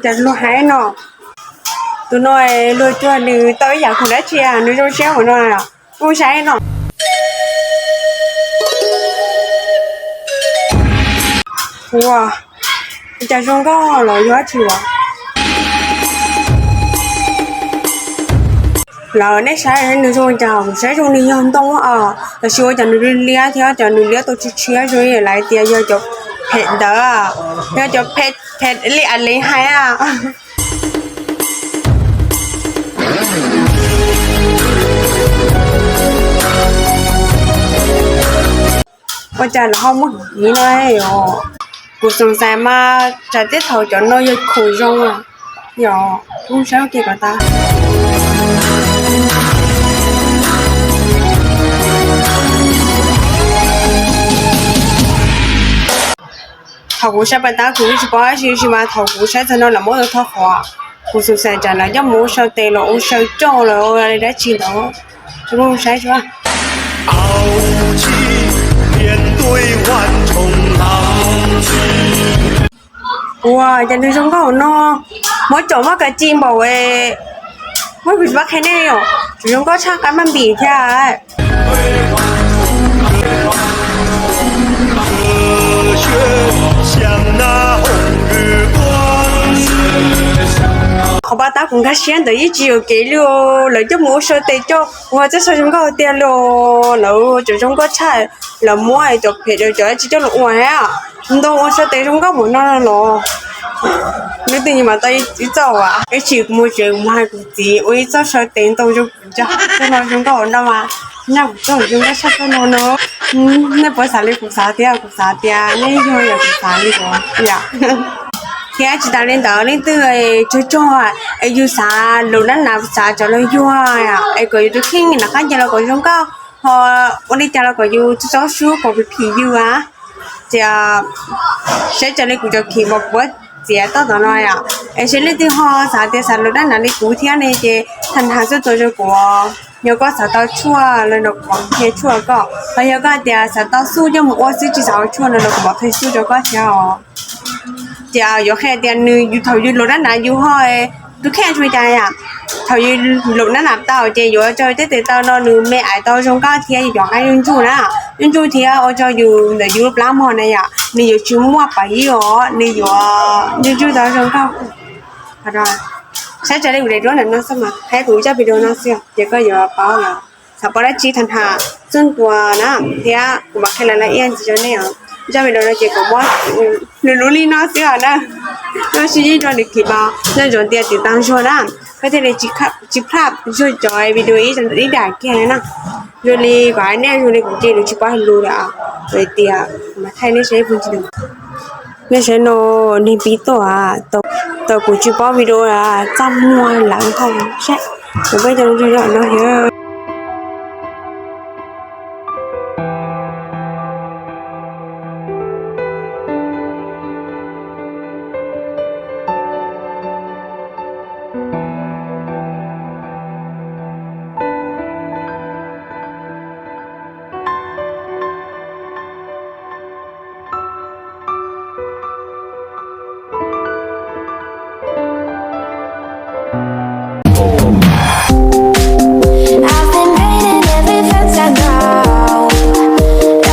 ຈະລວຍໃຫ້ເນາະ ໂຕນ້ອຍລວຍຈົວໜຶ່ງ ເຕົ້າອີ່ຫຍັງຄົນລະເທື່ອ ໜຶ່ງໂຕເຊວໜ້ອຍອະ ຜູ້ຊາຍເນາະ. ໂອ້ ຈາກຊ່ວງກໍເຮົາລະຢູ່ທີ່ວ່າ ລາວໄດ້ໃຊ້ໜຶ່ງຊ່ວງຈາກໃຊ້ຊ່ວງນີ້ຍ້ອນຕ້ອງວ່າ ກະຊິວ່າຈາກໜຶ່ງເລຍ ທີ່ວ່າຈາກໜຶ່ງເລໂຕເຊວຊ່ວງນີ້ຫຼາຍເຕີບ ຍ້ອນຈະເຜັດເດີ ຍ້ອນຈະເຜັດ ເຜັດອີ່ຫຼີ ອັນເລໃຫ້ອະ. ວ່າຈັ່ງເຮົາໝົດນີ້ໄດ້ເນາະ ກູສົງໄສມາຈາກເຕັດເຖົ້າຈອນນ້ອຍຢູ່ໂຄຢອງອະ ຢໍ ຜູ້ຊາຍເກັ່ງກວ່າຕາ. ເຖົ້າກູໃຊ້ປານຕາກູຊິບໍ່ຊິຊິມາເຖົ້າກູໃຊ້ຊະນອນລະມໍເຖົ້າຂໍ ກູສົງໄສຈັງລະ ຍາມໂມເຊົາເຕໂລໂອເຊົາໂຈ້ໂລອະໄລໄດ້ຈິງໂຕ ຈະບໍ່ໃຊ້ຊະ ໂອ້ຍ ຈະໄດ້ຊົງເຂົາເນາະ ໝໍ້ໂຈມາກະຈິງບໍ່ເວີຍ ມັນຄືວ່າແຄ່ແນ່ເນາະ ຈົງກໍຊ່າງກັນມັນບີແທ້. ຂອບາຕາກຸງກາຊຽນເດີ ອີຈີໂອເກໂລ ແລ້ວຈະໝູ່ເຊີເຕໂຈ ວ່າຈະໃຊ້ຊົງກໍເຕໂລ ແລ້ວຈະຊົງກໍໃຊ້ ແລ້ວໝວຍຈົບເພດໂດຍຈອຍຈິໂຈໂລອວຍອະ ມັນຕ້ອງອວຍເຊີເຕຊົງກໍໝູ່ນັ້ນລະ ນຶກຕື່ມມາຕອນອີເຈົ້າອະ ເອຊິກູໂມເຈກູມາໃຫ້ກູຈີ ໂອຍ ເຈົ້າເຊີເຕຕ້ອງ ເຈົ້າ ເຈົ້າ ເຈົ້ານອນຊົງກໍນຳມາ ຍາມເຈົ້າຊົງກໍຊະກໍນອນເນາະ ອືມ ໃນປະສາລີກູສາເຕຍ ກູສາເຕຍ ໃນຢູ່ຢາກູສາລີກໍຢາ ເທຍຈິຕາເລນຕາເລນຕື່ ເຈົ້າ ເຈົ້າ ອາຍຸສາ ໂລນັ້ນນາສາຈະລະຢູ່ອະ ເອກໍຢູ່ຕຸຄິງນະຄະ ຈະລະກໍຊົງກໍ ພໍ ໂອນິຈາລະກໍຢູ່ເຈົ້າຊູກໍເປັນຜີຢູ່ອະ ຈະ ເຊຈະເລກູຈະຄີບອກເບີດ ເຈຍຕໍ່ຕໍ່ໜ້ອຍອະ ເອເຊເລຕິຮໍສາເຕສາໂລດານາລິກູເທຍເນເຈ ທັນຫາສຸໂຕໂຈໂກ ຍອກກໍສາຕອລຊົ່ວ ແລະນອກບອກເທຍຊົ່ວກໍ ແລະຍອກກໍເຕຍສາຕອລສູ້ ຍອກໝູ່ອວດຊິຈິສາວຊົ່ວ ແລະນອກບອກເທຍສູ້ ຍອກກໍເທຍອອ ເຈຍອາຍຸແຄ່ເຕຍໜຶ່ງ ຢູ່ເຖົ້າຢູ່ໂລດານາຢູ່ຮອຍ Du kennst mich dann ja. ເຂົາຢູ່ລົມໜາໜາວເຕົາເຈຢູ່ເຈົ້າເຕເຕົານອນໜຶ່ງແມ່ອາຍເຕົາຊົງກ້າວເທຍຢູ່ຢອງອາຍຸນຈູນະ ຍຸນຈູເທຍໂອເຈົ້າຢູ່ເໜືອຢູໂຣບລາມຮອນນະຍະ ໜຶ່ງຢູ່ຊິມວກປາຍຢູ່ໜຶ່ງຢູ່ ຍຸນຈູເຕົາຊົງກ້າວ ຂອໂທດ ໃຊ້ຈະໄດ້ຢູ່ໄດ້ດ້ວຍນະເນາະ ສະມາໃຫ້ຜູ້ເຈົ້າໄປໂດນເນາະ ເຊື່ອ ເຈກໍຢູ່ປາວລະ ສະປາລະຈີທັນຫາ ສ່ວນຕົວນະ ເທຍ ກູບາແຄ່ລະລະອຽນເຈົ້າແນວ ເຈົ້າໄປໂດນເຈກໍບໍ່ ໜູລູລີເນາະ ເຊື່ອນະ ເນາະ ຊິຍິນດອນດີຄລິບເຮົາ ເນາະ ຈອນເຕຍຕິດຕາມຊົມນະ ກໍຈະໄດ້ຈິພາບ ຈິພາບຊົມຈອຍວິດີໂອອີກ ຈະໄດ້ດາແກ່ນະ ໂຍລີກວ່າແນ່ ໂຍລີຂອງເຈ ຫຼືຊິປອຍໃຫ້ຮູ້ລະ ເອີຍ ເຕຍ ມາໄທໃນໃຊ້ພື້ນທີ່ ແມ່ນໃຊ່ເນາະ ນີ້ປີໂຕອະ ໂຕ ໂຕກູຈິປ້ອງວິດີໂອອະ ຈຳມ່ວນຫຼັງເຂົາແຊະ ແລ້ວກໍຈະເນາະເນາະ. I've been painting every fence I know,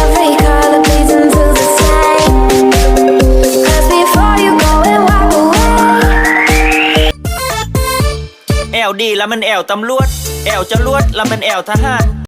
every color bleeds into the same. 'Cause before you go and walk away. ແອວດີລະແມ່ນແອວຕຳຫຼວດ ແອວຈະຫຼວດລະແມ່ນແອວທະຫານ